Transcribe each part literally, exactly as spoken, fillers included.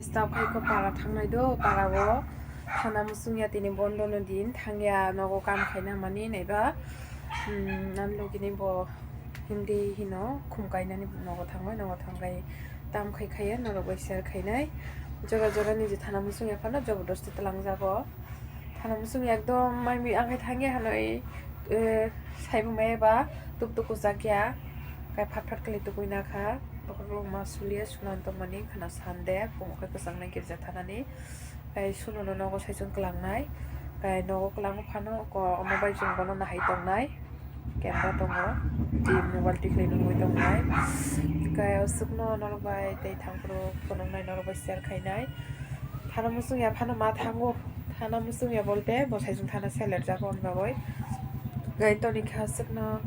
Stop khai ko para thangnai do, para o thana muchung ya tini bondo no din thang ya nogo kam khaina mani naiba. Hmm, nan logini bo Hindi hino khum kainani nogo thangbai, nogo thangbai tam khai khaiya norok bai share khainai. Jora jora ni je thana muchung ya phano jobodosti tlang jago. Thana muchung ya ekdom mai mi ang khai thang ya hano, eh, saibo mai ba tuk tuk jak ya. Kai phat phat kali tukui na kha. Bokhorok ma suliya sunan tongmani khana sande, phungo khe kwchangni girja thanani. Kai sunono nogo saichung klangnai. Kai nogo klang phano ko omo bai chwng bono nahai tongnai. Camera tongo. Di mobile tikhlai nungwi tongnai. Kai aswkno norok bai tei thangphuru phunuknai norok bai share khainai. Thana muchung ya phano ma thango. Thana muchung ya bolte bo saichung thana seler jago hwnba bai. Kai toni kha aswkno.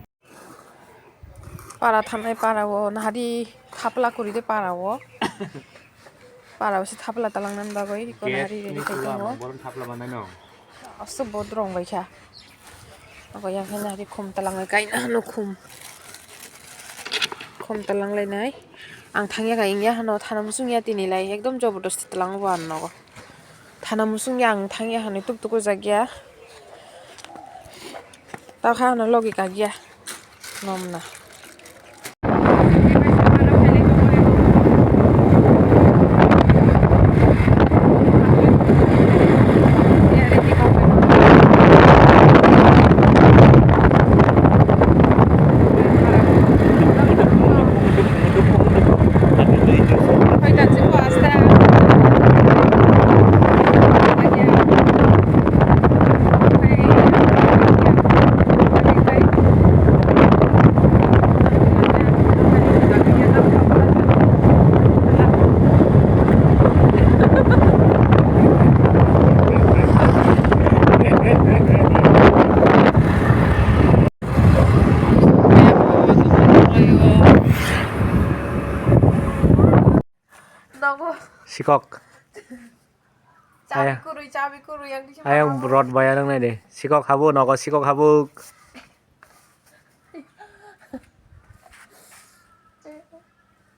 Para thanai para o nahari thapla kuri de para o. Para o se thapla talang nan bagoi ko nahari ready khai tongo. Boron thapla manai no. Aso bodrong bai kha. Ako yang khe nahari khum talang bai kaina no khum. Khum talang lai nai. Ang thangya ka ingya hano thana muchung ya tini lai ekdom jobodosti talang bo ang nogo. Thana muchung ya ang thangya hano tuk tuk jak ya. Tao kha ano logi kagya. Nom na. Nogo. Sikok. Chabi Aya. Kurui, chabi kurui, yang di Ayang rot baya nang nai de. Sikok habuk, nogo sikok habuk.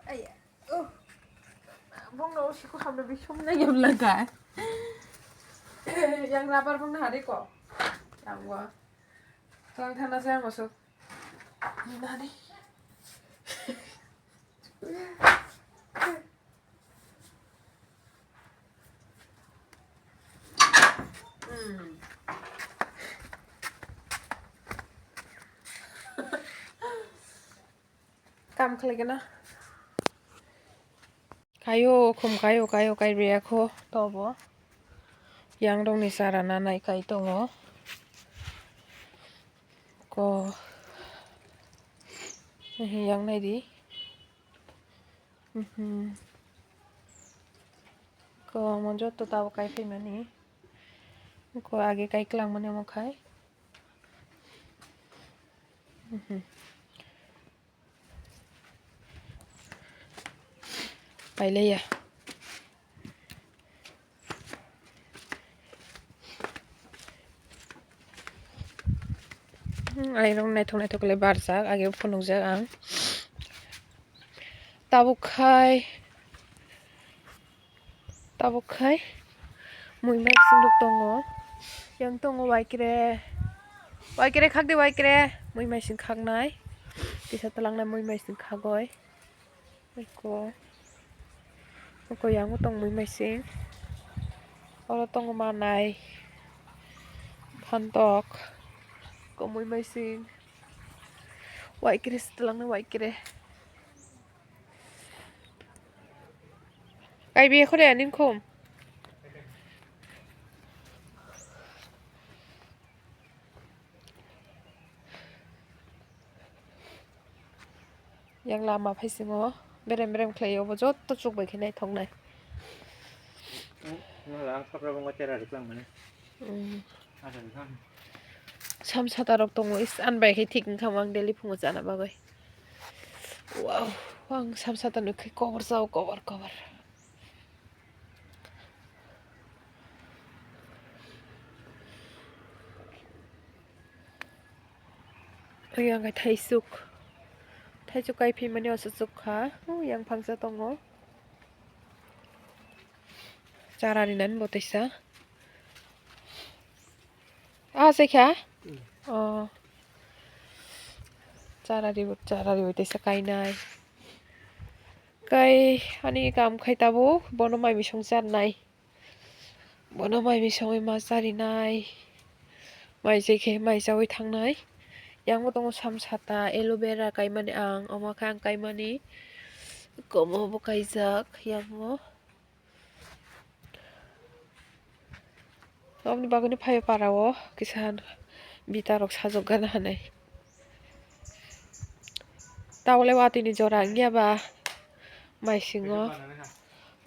Aya. Oh. Bung no sikok habuk bisum na yam laga. Yang rabar bung na hari ko. Yang gua. Tuang thana saya masuk. Nani? Hmm. Kam khlai gana. Kayo, khum kayo, kayo, kai riya kho, tobo. Yang dong ni sara na nai kai tongo. Ko, yang nai di. Mhm. Ko, mo joto tabo kai phai mani. Ko, age kai klang mani mo khai. Mhm. Pailaiya. Hmm, airok naithok naithok khe barjak, age phunukjak ang. Tabuk khai. Tabuk khai mui maising rok tongo. Yang tongo waikre. Waikre khakdi waikre. Mui maising khaknai. Kisa twlangnai mui maising khagoi. Eko. Eko yango tong mui maising. Oro tongo manai. Phantok. Eko mui maising. Waikre se twlangnai waikre. Kaibi khore anin khum. Yang lama phaisingo berem berem khlai obo jotto chuk bai khe naithok nai. Wala ang khapra bongo tera riklang mane. Hmm. Samsata rok tongo, is, an bai khe thik wngkha mo ang daily phungo chana bagwi. Wow, ang samsata nukhe kobor chao, kobor, kobor. Yang khe thaisuk, thaisuk kai phimani oso chuk kha, yang phangsa tongo. Chara rinani bo teisa. Ah, se kha? Mm. Oh. Chara ri, chara ri teisa kainai. Kai ani kam khai tabuk, bono mai misong charnai. Bono mai misongwi ma charinai. Mai se khe mai chawi thangnai. Yang bo tongo sam sata, aloe vera kaimani ang, omo khe ang kaimani. Komo bo kaijak, yang bo. Aboni bagwino phai para o kisa bita rok sajok gana hinwi. Tabole watwi ni jora wngya ba maisingo,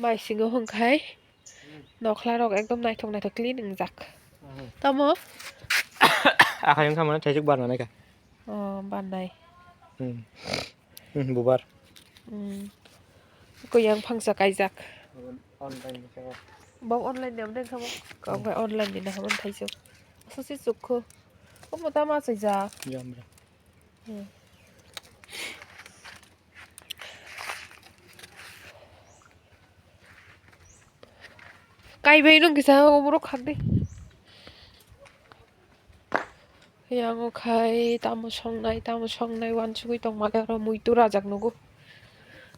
maisingo hwnkhai nokhla rok ekdom naithok naithok clean wngjak. Tamo? Akhai wngkha mane thaisuk barna naikha. Oh, bannai. Hmm. Hmm, bubar. Hmm. Kuyang phangsa kaijak. Online ni khe. Bo online ni amde kha bo. Kok bai online ni na hamon thaisuk. Sosi sukhu. Omo tama chaijak. Jamra. Hmm. Kaibai nung kisa oborok khakdi. Yang o khai tamo songnai, tamo songnai wansugwi tongmani oro muitu rajak nugo.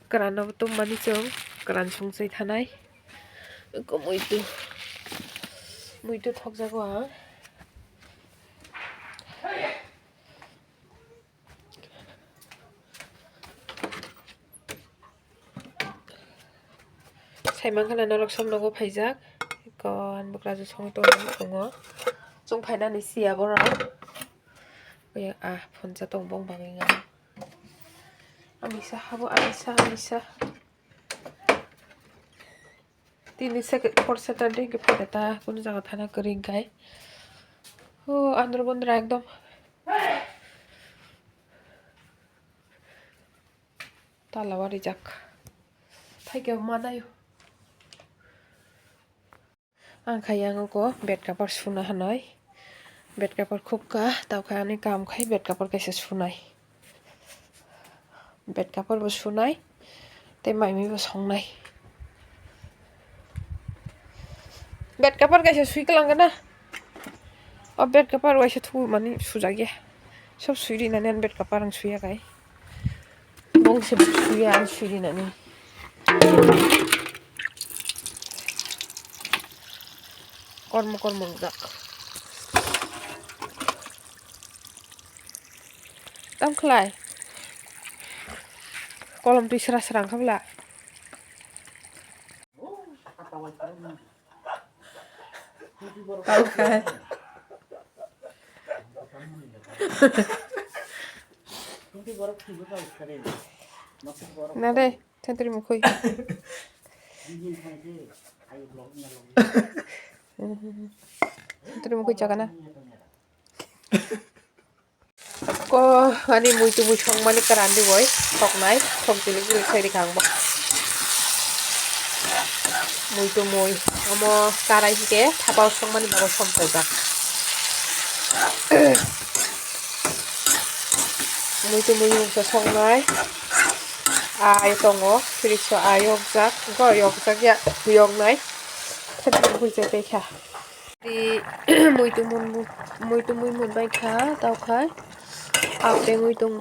Kwran no tum mani chwng, kwran songchai thanai. Ko muitu, muitu thokjago ang. Saimankha na norok som nogo phaijak. Ko ani bwkrajwk songwi tongmani tongo. Chwng phainani siya borok. Oya, ah, phone cha tong bong bangwi nga. Amisa habo, amisa, amisa. Tini second, fourth Saturday ke pore ta kunu jaga thana kwrwi hwnkhe. Oh, andro bondra ekdom. Tala warijak. Phaikhe manayo. Ang khai yang uko bed cover suna hanai. Bed cover khupka, tao khai ani kam khai bed cover kaisa sunai. Bed cover bo sunai, tei mai mui bo songnai. Bed cover kaisa sui kwlangkha na. O bed cover waisa thumani sujakya. Sob sui rinani ani bed cover ang suya kai. Bongse bo suya ang sui rinani. Kormo kormo wngjak. Tam khlai. Kolom twi sra sra wngkha bwla. Tao khe. Na de, sentri mukhui. Sentri mukhui chakana. Ko ani mui tumui songmani kwran di boi, soknai, sok jilik jilik sai rikha ang bo. Mui tumui, omo karai hwnkhe thapao songmani bagwi songchaijak. Mui tumui mungsa soknai, ai tongo, fridge o ai yokjak, go yokjak ya, yoknai, khe tongwi huijak tei kha. Di, muitu mun, muitu mui mun bai kha, tao khai. Apeng ui tong.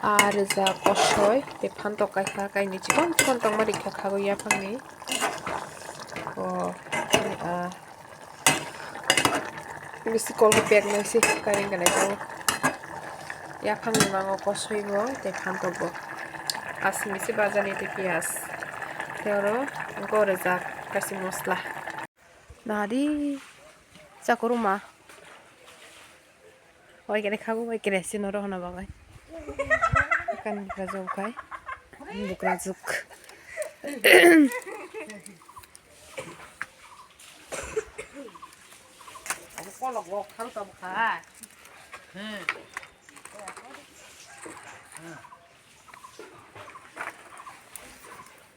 Ar ja kosoi, te phan tok kai kha, kaini chikon chikon tongma rikha khago yaphangni. O, a. Bisi kol ho pek nai si, karing kanai tao. Yaphangni mango kosoi bo, te phan tok bo. Asmisi bajani te piyas. Te oro, gore jak, kaisi mosla. Nadi chakuruma. Oi kene khagu oi kene sino rohna bagai. Kan bukra jok kai. Bukra jok. Kolok lok thang tam kha. Hmm.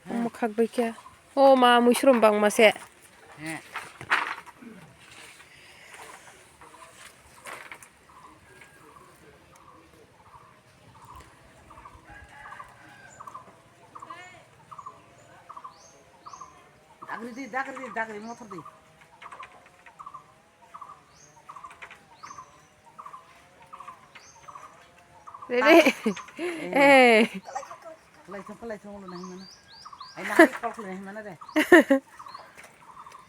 Omo khak bai khe. O ma, muisrom bangma se. Dagri di, dagri di, dagri motor di. Re, re. Eh. Kalai thung, kalai thung, ulo nahi mana. Ai, nahi kol khulai nahi mana de.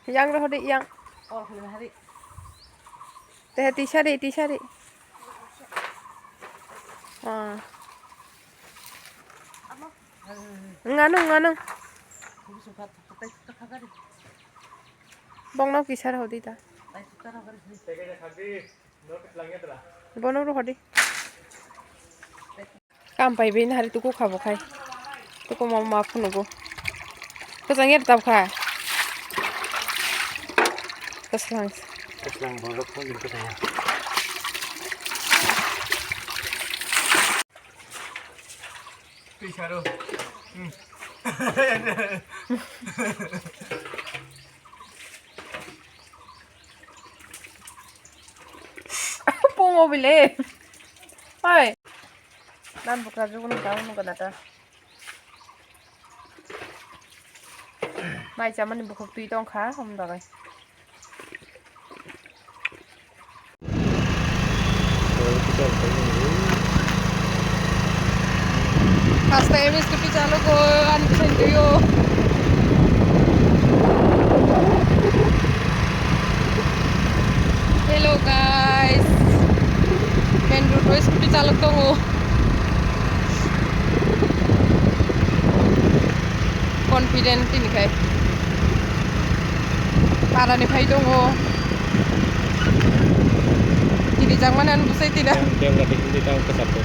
Yang roh di, yang. Kol khulai nahi. Teh, tisa di, tisa di. Ah. Ngano, ngano. Bongno kisa roh di ta. Bono roh di. Kam pai bini hari tuku khabo khai. Tuku ma ma phunugo. Kwchang yer tab kha. Kwslang. Kwslang borok phunjin kwchang ya. Twi saro. Hmm. Pungo bile. Hai. Dan bukra jugun daun gana ta. Mai chamani bukhuk twi tong kha, hom dagai. Hasta M S K P chalo ko ani bwsai twi o. Hello guys, main road o scooty chalok tongo. Confident tini khai. Parani phai tongo. Tini jangmani ano bwsai tina. Yang, yang lagi hindi tahu ke satu.